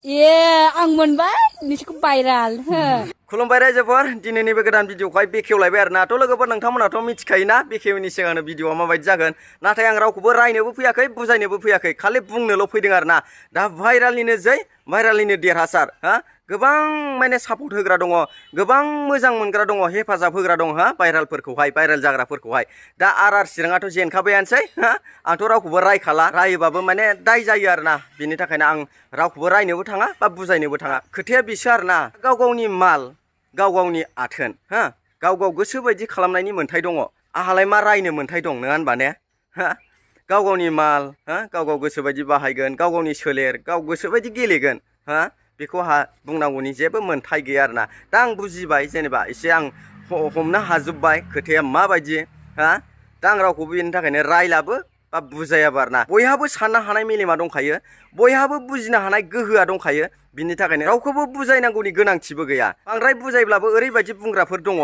आं मोनबाय नोंसोरखौ भाइराल खुलुमबाय रायजोफोर दिनैनि बे गोदान भिडिअखौहाय बेखेवलायबाय आरो ना थ' लोगोफोर नोंथांमोनाथ' मिथिखायोना बेखेवैनि सिगांनो भिडिअआ माबायदि जागोन नाथाय आं रावखौबो रायनोबो फैयाखै बुजायनोबो फैयाखै खालि बुंनोल' फैदों आरो ना दा भाइरालनिनो जै भाइरालनिनो देरहासार गोबां माने सापर्ट होग्रा दङ गोबां मोजां मोनग्रा दङ हेफाजाब होग्रा दङ भाइरालफोरखौहाय भाइराल जाग्राफोरखौहाय दा आर चिराङाथ' जेनखाबायानोसै आंथ' रावखौबो रायखाला रायोबाबो माने दाय जायो आरो ना बेनि थाखायनो आं रावखौबो रायनोबो थाङा बा बुजायनोबो थाङा खोथाया बिसो आरो ना गाव गावनि माल गाव गावनि आथोन गाव गाव गोसो बायदि खालामनायनि मोन्थाय दङ आहालाय मा रायनो मोन्थाय दं नङा होनबा ने गाव गावनि माल गाव गाव गोसो बायदि बाहायगोन गाव गावनि सोलेर गाव गोसो बायदि गेलेगोन बेखौ बुंनांगौनि जेबो मोन्थाय गैया आरो ना दा आं बुजिबाय जेनेबा एसे आं हमनो हाजोब्बाय खोथाया माबायदि दा आं रावखौबो बेनि थाखायनो रायलाबो बा बुजायाबो आरो ना बयहाबो साननो हानाय मेलेमा दंखायो बयहाबो बुजिनो हानाय गोहोआ दंखायो बिनि थाखायनो रावखौबो बुजायनांगौनि गोनांथिबो गैया बांद्राय बुजायब्लाबो ओरैबायदि बुंग्राफोर दङ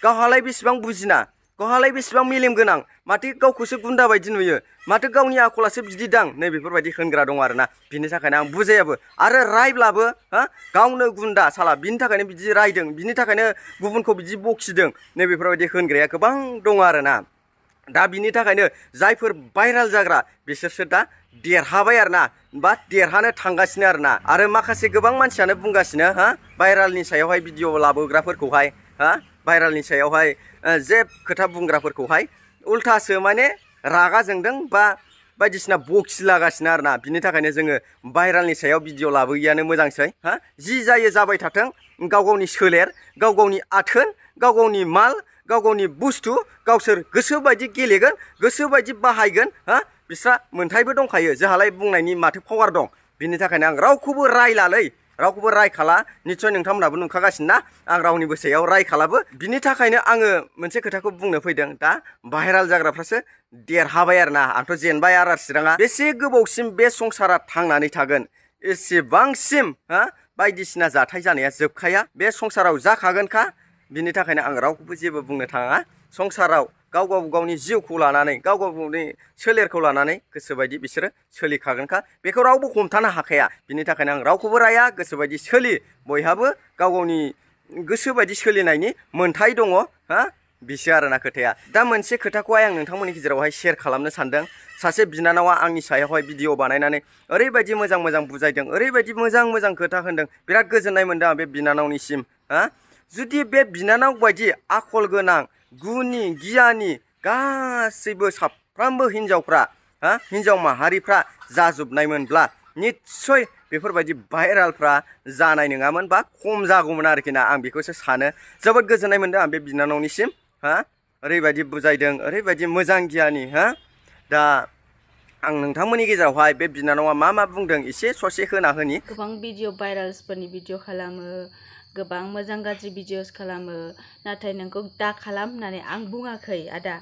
गावहालाय बेसेबां बुजिना गावहालाय बेसेबां मेलेम गोनां माथो गावखौसो गुन्दा बायदि नुयो माथो गावनि आखलासो बिदि दां नै बेफोरबायदि होनग्रा दं आरो ना बिनि थाखायनो आं बुजायाबो आरो रायब्लाबो गावनो गुन्दा साला बिनि थाखायनो बिदि रायदों बिनि थाखायनो गुबुनखौ बिदि बखिदों नै बेफोरबायदि होनग्राया गोबां दङ आरो ना दा बिनि थाखायनो जायफोर भाइराल जाग्रा बिसोरसो दा देरहाबाय आरो ना बा देरहानो थांगासिनो आरो ना आरो माखासे गोबां मानसियानो बुंगासिनो भाइरालनि सायावहाय भिडिअ लाबोग्राफोरखौहाय भाइरालनि सायावहाय जे खोथा बुंग्राफोरखौहाय उल्थासो माने रागा जोंदों बा बायदिसिना बखिलागासिनो आरो ना बिनि थाखायनो जोङो भाइरालनि सायाव भिडिअ लाबोयैयानो मोजांसै जि जायो जाबाय थाथों गाव गावनि सोलेर गाव गावनि आथोन गाव गावनि माल गाव गावनि बुस्थु गावसोर गोसो बायदि गेलेगोन गोसो बायदि बाहायगोन बिस्रा मोन्थायबो दंखायो जोंहालाय बुंनायनि माथो पावार दं बिनि थाखायनो आं रावखौबो रायलालै रावखौबो रायखाला निस्सय नोंथांमोनहाबो नुखागासिनो ना आं रावनिबो सायाव रायखालाबो बिनि थाखायनो आङो मोनसे खोथाखौ बुंनो फैदों दा भाइराल जाग्राफ्रासो देरहाबाय आरो ना आंथ' जेनबाय आर चिराङा बेसे गोबावसिम बे संसारा थांनानै थागोन एसेबांसिम बायदिसिना जाथाय जानाया जोबखाया बे संसाराव जाखागोनखा बिनि थाखायनो आं रावखौबो जेबो बुंनो थाङा संसाराव गाव गावनि जिउखौ लानानै गाव गावनि सोलेरखौ लानानै गोसोबायदि बिसोरो सोलिखागोनखा बेखौ रावबो हमथानो हाखाया बिनि थाखायनो आं रावखौबो राया गोसोबायदि सोलि बयहाबो गाव गावनि गोसोबायदि सोलिनायनि मोन्थाय दङ बिसो आरोना खोथाया दा मोनसे खोथाखौहाय आं नोंथांमोननि गेजेरावहाय शेयार खालामनो सानदों सासे बिनानावा आंनि सायावहाय भिडिअ बानायनानै ओरैबायदि मोजां मोजां बुजायदों ओरैबायदि मोजां मोजां खोथा होनदों बिराद गोजोननाय मोनदों आं बे बिनानावनिसिम जुदि बे बिनानाव बायदि आखल गोनां गुनि गियानि गासैबो साफ्रोमबो हिन्जावफ्रा हिन्जाव माहारिफ्रा जाजोबनायमोनब्ला निस्सय बेफोरबायदि भाइरालफ्रा जानाय नङामोन बा खम जागौमोन आरोखि ना आं बेखौसो सानो जोबोद गोजोननाय मोनदों आं बे बिनानावनिसिम ओरैबायदि बुजायदों ओरैबायदि मोजां गियानि दा आं नोंथांमोननि गेजेरावहाय बे बिनानावा मा बुंदों एसे ससे होना होनि गोबां भिडिअ भाइराल्सफोरनि भिडिअ खालामो गोबां मोजां गाज्रि भिडिअस खालामो नाथाय नोंखौ दा खालाम होननानै आं बुङाखै आदा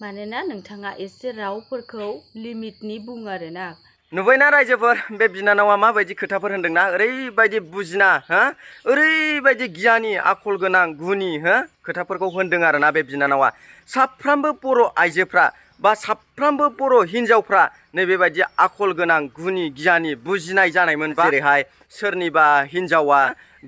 मानोना नोंथाङा एसे रावफोरखौ लिमिटनि बुङो आरोना नुबायना रायजोफोर बे बिनानावा माबायदि खोथाफोर होनदोंना ओरैबायदि बुजिना ओरैबायदि गियानि आखल गोनां गुनि खोथाफोरखौ होनदों आरोना बे बिनानावा साफ्रोमबो बर' आइजोफ्रा बा साफ्रोमबो बर' हिन्जावफ्रा नैबेबायदि आखल गोनां गुनि गियानि बुजिनाय जानायमोनबा जेरैहाय सोरनिबा हिन्जावा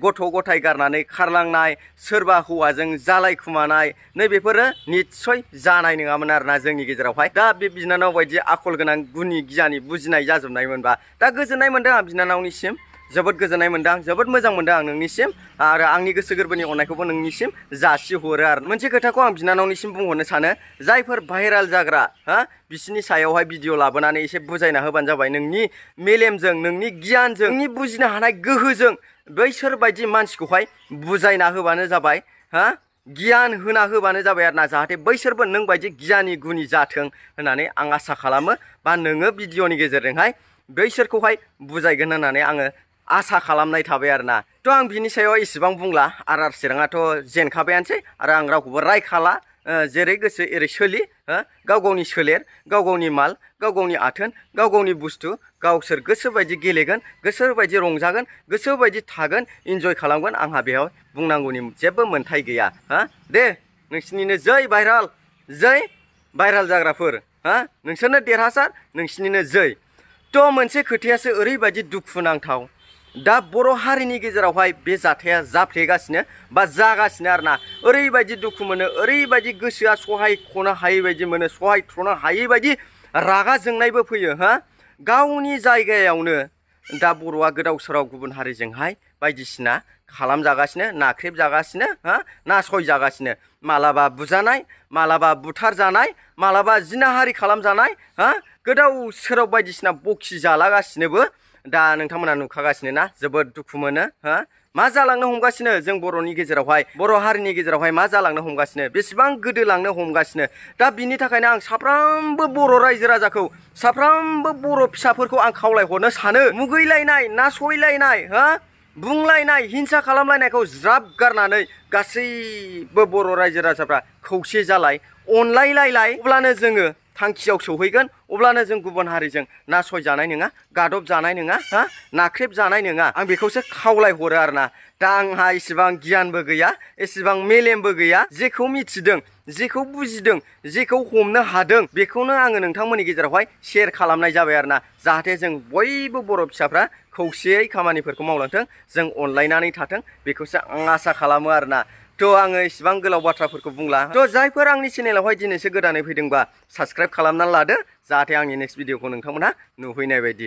गथ' गथाय गारनानै खारलांनाय सोरबा हौवाजों जालायखुमानाय नैबेफोरो निस्सय जानाय नङामोन आरोना जोंनि गेजेरावहाय दा बे बिनानाव बायदि आखल गोनां गुनि गियानि बुजिनाय जाजोबनायमोनबा दा गोजोननाय मोनदों आं बिनानावनिसिम जोबोद गोजोननाय मोनदों आं जोबोद मोजां मोनदों आं नोंनिसिम आरो आंनि गोसो गोरबोनि अननायखौबो नोंनिसिम जासिहरो आरो मोनसे खोथाखौ आं बिनानावनिसिम बुंहरनो सानो जायफोर भाइराल जाग्रा बिसिनि सायावहाय भिडिअ लाबोनानै एसे बुजायना होबानो जाबाय नोंनि मेलेमजों नोंनि गियानजों नोंनि बुजिनो हानाय गोहोजों बैसोर बायदि मानसिखौहाय बुजायना होबानो जाबाय गियान होना होबानो जाबाय आरो ना जाहाथे बैसोरबो नों बायदि गियानि गुनि जाथों होननानै आं आसा खालामो बा नोङो भिडिअनि गेजेरजोंहाय बैसोरखौहाय बुजायगोन होननानै आङो आसा खालामनाय थाबाय आरोना थ' आं बिनि सायाव इसेबां बुंला आर चिराङाथ' जेनखाबायानोसै आरो आं रावखौबो रायखाला जेरै गोसो एरै सोलि गाव गावनि सोलेर गाव गावनि माल गाव गावनि आथोन गाव गावनि बुस्थु गावसोर गोसो बायदि गेलेगोन गोसो बायदि रंजागोन गोसो बायदि थागोन इन्जय खालामगोन आंहा बेयाव बुंनांगौनि जेबो मोन्थाय गैया दे नोंसिनिनो जै भाइराल जाग्राफोर नोंसोरनो देरहासार नोंसिनिनो जै थ' मोनसे खोथायासो ओरैबायदि दुखुनांथाव दा बर' हारिनि गेजेरावहाय बे जाथाया जाफ्लेगासिनो बा जागासिनो आरोना ओरैबायदि दुखु मोनो ओरैबायदि गोसोआ सहायख'नो हायै बायदि मोनो सहायथ्र'नो हायै बायदि रागा जोंनायबो फैयो हा गावनि जायगायावनो दा बर'आ गोदाव सोराव गुबुन हारिजोंहाय बायदिसिना खालामजागासिनो नाख्रेबजागासिनो हा नासयजागासिनो मालाबा बुजानाय मालाबा बुथारजानाय मालाबा जिनाहारि खालामजानाय हा गोदाव सोराव बायदिसिना बखि जालागासिनोबो दा नोंथांमोना नुखागासिनो ना जोबोद दुखु मोनो हा मा जालांनो हमगासिनो जों बर'नि गेजेरावहाय बर' हारिनि गेजेरावहाय मा जालांनो हमगासिनो बेसेबां गोदोलांनो हमगासिनो दा बिनि थाखायनो आं साफ्रोमबो बर' रायजो राजाखौ साफ्रोमबो बर' फिसाफोरखौ आं खावलायहरनो सानो मुगैलायनाय नासयलायनाय हा बुंलायनाय हिंसा खालामलायनायखौ ज्राब गारनानै गासैबो बर' रायजो राजाफ्रा खौसे जालाय अनलायलायलाय अब्लानो जोङो थांखियाव सौहैगोन अब्लानो जों गुबुन हारिजों नासयजानाय नङा गादब जानाय नङा हा नाख्रेब जानाय नङा आं बेखौसो खावलायहरो आरोना दा आंहा इसिबां गियानबो गैया इसिबां मेलेमबो गैया जेखौ मिथिदों जेखौ बुजिदों जेखौ हमनो हादों बेखौनो आङो नोंथांमोननि गेजेरावहाय शेयार खालामनाय जाबाय आरोना जाहाथे जों बयबो बर' फिसाफ्रा खौसेयै खामानिफोरखौ मावलांथों जों अनलायनानै थाथों बेखौसो आं आसा खालामो आरोना थ' आङो इसिबां गोलाव बाथ्राफोरखौ बुंला थ' जायफोर आंनि चेनेलावहाय दिनैसो गोदानै फैदोंबा साबस्क्राइब खालामनानै लादो जाहाथे आंनि नेक्स्ट भिडिअखौ नोंथांमोनहा नुहैनाय बायदि